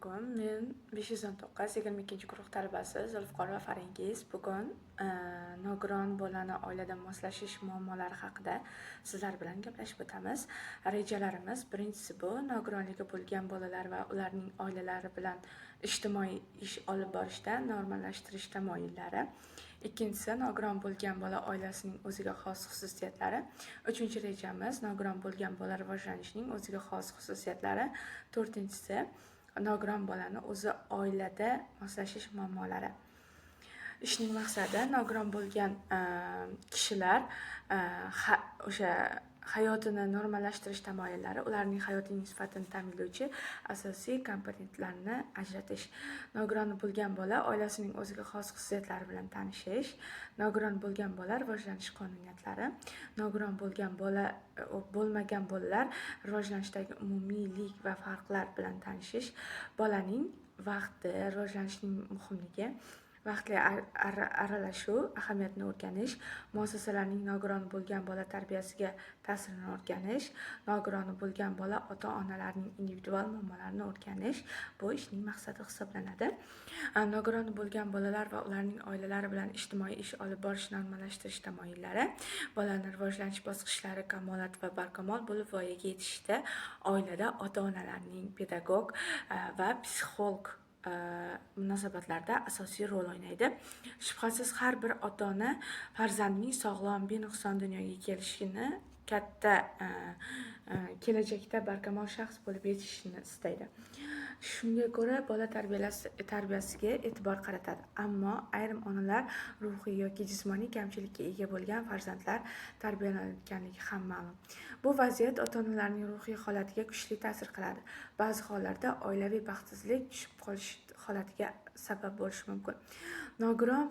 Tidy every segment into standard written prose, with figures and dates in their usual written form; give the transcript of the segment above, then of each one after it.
Alaykum. Men 519 22-guruh talabasi Zulfiqorova Farangiz. Bugun nogiron bolani oilada moslashish muammolari haqida sizlar bilan gaplashib o'tamiz. Rejalarimiz: birinchisi, bu nogironligi bo'lgan bolalar va ularning oilalari bilan ijtimoiy ish olib borishda normallashtirish tamoyillari. Ikkinchisi, nogiron bo'lgan bola oilasining o'ziga xos xususiyatlari. Uchinchi rejamiz: nogiron bo'lgan bola rivojlanishining o'ziga xos xususiyatlari. To'rtinchisi, nogiron bolani o'zi oilada moslashish muammolari. Ishning maqsadi: nogiron bo'lgan kishilar o'sha hayotini normallashtirish tamoyillari, ularning hayotining sifatini ta'minlovchi asosiy komponentlarni ajratish, nogiron bo'lgan bola oilasining o'ziga xos xususiyatlari bilan tanishish, nogiron bo'lgan bola rivojlanish qonuniyatlari, nogiron bo'lgan bola, bo'lmagan bolalar rivojlanishdagi umumiylik va farqlar bilan tanishish, bolaning vaqti rivojlanishining muhimligi, vaqtli aralashuv ahamiyatini o'rganish, muassasalarning nogiron bo'lgan bola tarbiyasiga ta'sirini o'rganish, nogironi bo'lgan bola ota onalarining individual muammolarini o'rganish bu ishning maqsadi hisoblanadi. Nogironi bo'lgan bolalar va ularning oilalari bilan ijtimoiy ish olib borish normallashtirish tamoyillari: bolani rivojlanish bosqichlari, kamolat va barkamol bo'lib voyaga yetishida oilada ota onalarning pedagog va psixolog munosabatlarda asosiy rol o'ynaydi. Shubhasiz, har bir ota ona farzandining sog'lom, benuqson dunyoga kelishini, katta kelajakda barkamol shaxs bo'lib yetishishini istaydi. Shunga ko'ra bola tarbiyasiga e'tibor qaratadi. Ammo ayrim onalar ruhiy yoki jismoniy kamchilikka ega bo'lgan farzandlar tarbiyalanayotganligi ham ma'lum. Bu vaziyat ota onalarning ruhiy holatiga kuchli ta'sir qiladi. Ba'zi hollarda oilaviy baxtsizlik, tushib qolish holatiga sabab bo'lishi mumkin. Nogiron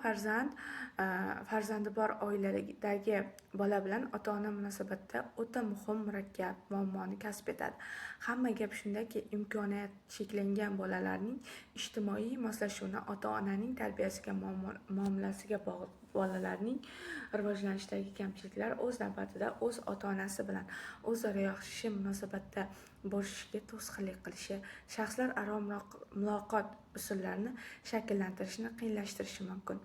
farzandi bor oiladagi bola bilan ota ona munosabatida o'ta muhim, murakkab muammoni kasb etadi. Hamma gap shundaki, imkoniyat cheklangan bolalarning ijtimoiy moslashuvini ota onaning tarbiyasiga, muomalasiga bog'liq. Bolalarning rivojlanishidagi kamchiliklar o'z navbatida o'z ota onasi bilan o'zaro yaxshi munosabatda bo'lishga to'sqinlik qilishi, shaxslararo muloqot usullarini shakllantirishni qiyinlashtirishi mumkin.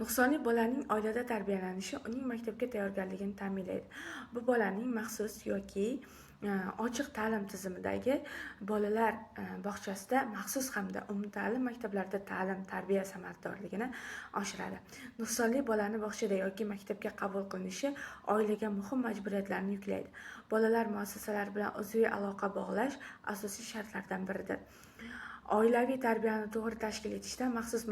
Nuqsonli bolaning oilada tarbiyalanishi uning maktabga tayyorgarligini ta'minlaydi. Bu bolaning maxsus yoki ochiq ta'lim tizimidagi bolalar bog'chasida, maxsus hamda umumta'lim maktablarida ta'lim tarbiya samaradorligini oshiradi. Nuqsonli bolani bog'chada yoki maktabga qabul qilinishi oilaga muhim majburiyatlarni yuklaydi. Bolalar muassasalari bilan uzviy aloqa bog'lash asosiy shartlardan biridir. Oilaviy tarbiyani to'g'ri tashkil etishda maxsus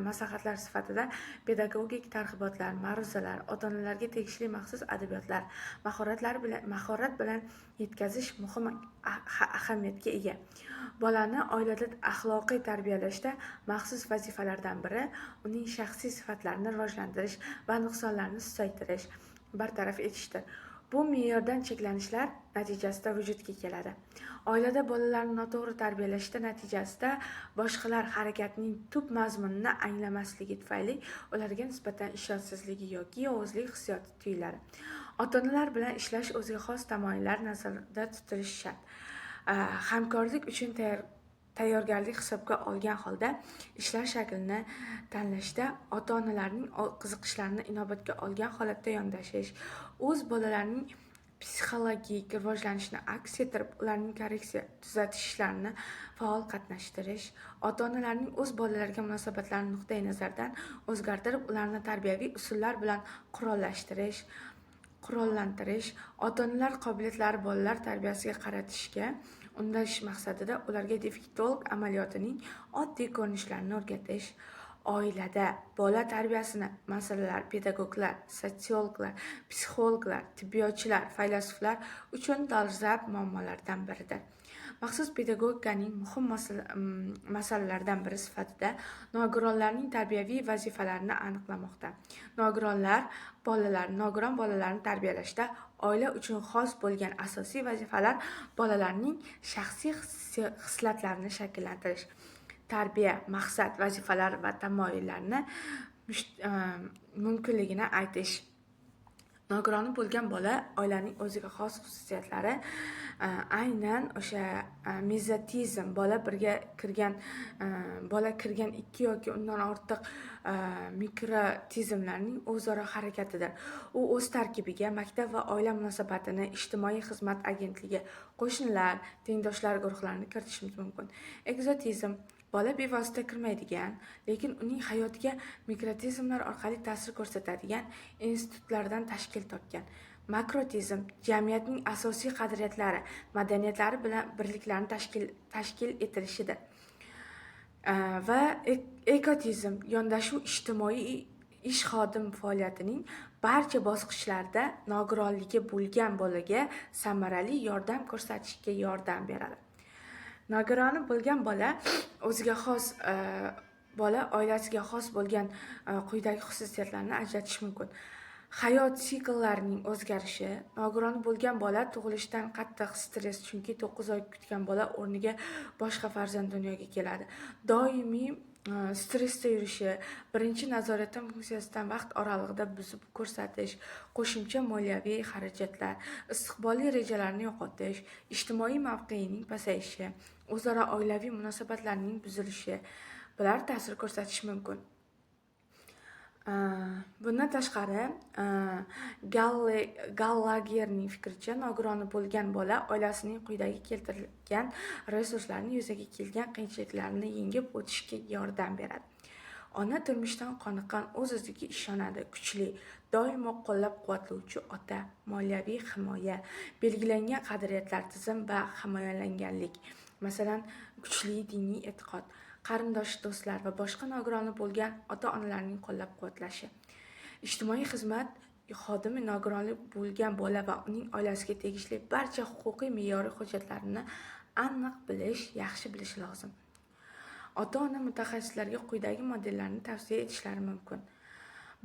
maslahatlar sifatida pedagogik targ'ibotlar, ma'ruzalar, ota onalarga tegishli maxsus adabiyotlar mahorat bilan yetkazish muhim ahamiyatga ega. Bolani oilada axloqiy tarbiyalashda maxsus vazifalardan biri uning shaxsiy sifatlarini rivojlantirish va nuqsonlarni susaytirish, bartaraf etishdir. Bu me'yordan cheklanishlar natijasida vujudga keladi. Oilada bolalarni noto'g'ri tarbiyalashda natijasida boshqalar harakatining tub mazmunini anglamasligi tufayli ularga nisbatan ishonchsizligi yoki yovuzlik hissiyoti tuyuladi. Ota onalar bilan ishlash o'ziga xos tamoyillar nazarda tutilishi shart. Hamkorlik uchun tayyorgarlik hisobga olgan holda ishlash shaklini tanlashda ota onalarning qiziqishlarini inobatga olgan holatda yondashish, o'z bolalarining psixologik rivojlanishini aks ettirib, ularning korreksiya, tuzatish ishlarini faol qatnashtirish, ota onalarning o'z bolalariga munosabatlarini nuqtai nazardan o'zgartirib, ularni tarbiyaviy usullar bilan qurollantirish, ota onalar qobiliyatlari bolalar tarbiyasiga qaratishga undash maqsadida ularga defektolog amaliyotining oddiy ko'rinishlarini o'rgatish. Oilada bola tarbiyasini masalalar pedagoglar, sotsiologlar, psixologlar, tibbiyotchilar, faylasuflar uchun dolzarb muammolardan biridir. Maxsus pedagogikaning muhim masalalaridan biri sifatida nogironlarning tarbiyaviy vazifalarini aniqlamoqda. Nogiron bolalarni tarbiyalashda oila uchun xos bo'lgan asosiy vazifalar bolalarning shaxsiy xislatlarini shakllantirish, tarbiya maqsad, vazifalar va tamoyillarini mumkinligini aytish. Nogironi bo'lgan bola oilaning o'ziga xos xususiyatlari aynan o'sha mezotizm, bola birga kirgan, bola kirgan ikki yoki undan ortiq mikrotizmlarning o'zaro harakatidir. U o'z tarkibiga maktab va oila munosabatini, ijtimoiy xizmat agentligi, qo'shnilar, tengdoshlar guruhlarini kiritishimiz mumkin. Ekzotizm bola bevosita kirmaydigan, lekin uning hayotiga mikrotizmlar orqali ta'sir ko'rsatadigan institutlardan tashkil topgan. Makrotizm jamiyatning asosiy qadriyatlari, madaniyatlari bilan birliklarni tashkil etilishidir. Va ekotizm yondashuv ijtimoiy ish xodim faoliyatining barcha bosqichlarida nogironligi bo'lgan bolaga samarali yordam ko'rsatishga yordam beradi. Nogironi bo'lgan bola o'ziga xos, bola oilasiga xos bo'lgan quyidagi xususiyatlarni ajratish mumkin. Hayot sikllarining o'zgarishi, nogironi bo'lgan bola tug'ilishdan qattiq stress, chunki 9 oy kutgan bola o'rniga boshqa farzand dunyoga keladi. Doimiy stressda yurishi, birinchi nazoratdan funksiyasidan vaqt oralig'ida buzib ko'rsatish, qo'shimcha moliyaviy xarajatlar, istiqbolli rejalarni yo'qotish, ijtimoiy mavqeining pasayishi, o'zaro oilaviy munosabatlarning buzilishi, bular ta'sir ko'rsatishi mumkin. Bundan tashqari, Gallagerning fikricha, nogironi bo'lgan bola oilasining quyidagi keltirilgan resurslarni yuzaga kelgan qiyinchiliklarni yengib o'tishga yordam beradi. Ona turmushdan qoniqqan, o'z-o'ziga ishonadi, kuchli, doimo qo'llab-quvvatlovchi ota, moliyaviy himoya, belgilangan qadriyatlar tizim va himoyalanganlik, masalan, kuchli diniy e'tiqod, qarindosh, do'stlar va boshqa nogironi bo'lgan ota-onalarning qo'llab-quvvatlashi. Ijtimoiy xizmat xodimi nogironi bo'lgan bola va uning oilasiga tegishli barcha huquqiy me'yoriy hujjatlarni aniq bilish, yaxshi bilishi lozim. Ota-ona mutaxassislarga quyidagi modellarni tavsiya etishlari mumkin.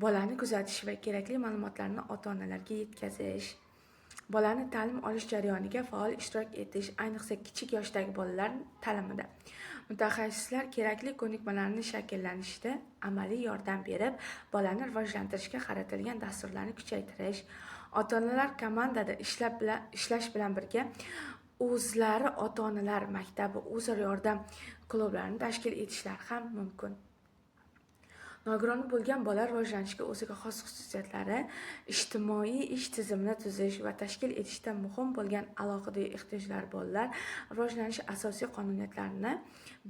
Bolani kuzatish va kerakli ma'lumotlarni ota-onalarga yetkazish, bolani ta'lim olish jarayoniga faol ishtirok etish, ayniqsa kichik yoshdagi bolalar ta'limida. Mutaxassislar kerakli ko'nikmalarni shakllanishida amaliy yordam berib, bolani rivojlantirishga qaratilgan dasturlarni kuchaytirish, ota-onalar komandada ishlash bilan birga o'zlari ota-onalar maktabi, o'zaro yordam klublarini tashkil etishlari ham mumkin. Nogironi bo'lgan bola rivojlanishga o'ziga xos xususiyatlari, ijtimoiy ish tizimini tuzish va tashkil etishda muhim bo'lgan alohida ehtiyojlari bolalar rivojlanishi asosiy qonuniyatlarini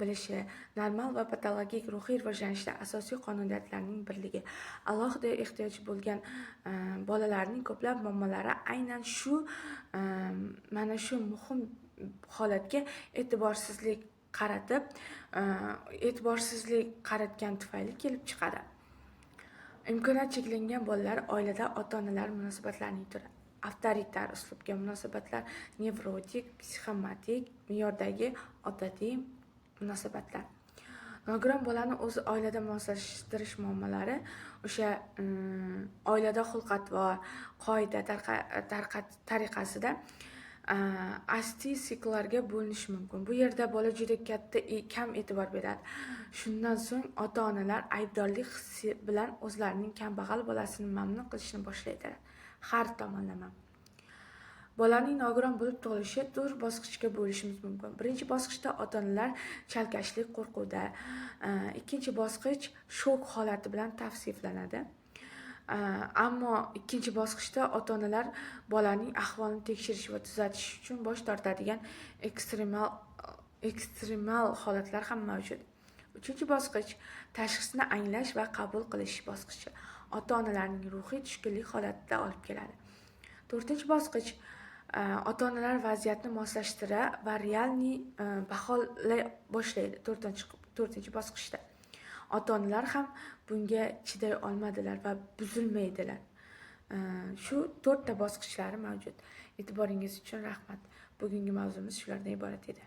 bilishi, normal va patologik ruhiy rivojlanishda asosiy qonuniyatlarning birligi, alohida ehtiyoji bo'lgan bolalarning ko'plab muammolari aynan shu, mana shu muhim holatga e'tiborsizlik qaratgan tufayli kelib chiqadi. Imkoniyat cheklangan bolalar oilada ota-onalar munosabatlarining turi: avtoritar uslubga munosabatlar, nevrotik, psixomatik me'yordagi odatiy munosabatlar. Nogiron bolani o'zi oilada moslashtirish muammolari o'sha oilada xulq-atvor, qoida tariqasida asti sikllarga bo'linishi mumkin. Bu yerda bola juda katta kam e'tibor beradi. Shundan so'ng ota-onalar aybdorlik hissi bilan o'zlarining kambag'al bolasini mamnun qilishni boshlaydilar. Har tomonlama. Bolaning nogiron bo'lib tug'ilishi to'rt bosqichga bo'lishimiz mumkin. Birinchi bosqichda ota-onalar chalkashlik, qo'rquvda, ikkinchi bosqich shok holati bilan tavsiflanadi. Ammo ikkinchi bosqichda ota-onalar bolaning ahvolini tekshirish va tuzatish uchun bosh tortadigan ekstremal holatlar ham mavjud. Uchinchi bosqich tashxisni anglash va qabul qilish bosqichi. Ota-onalarning ruhiy tushkunlik holatida olib keladi. To'rtinchi bosqich ota-onalar vaziyatni moslashtira va realniy baholay boshlaydi to'rtinchi bosqichda. Ota-onalar ham bunga chiday olmadilar va buzilmaydilar. Shu to'rtta bosqichlari mavjud. E'tiboringiz uchun rahmat. Bugungi mavzumiz shulardan iborat edi.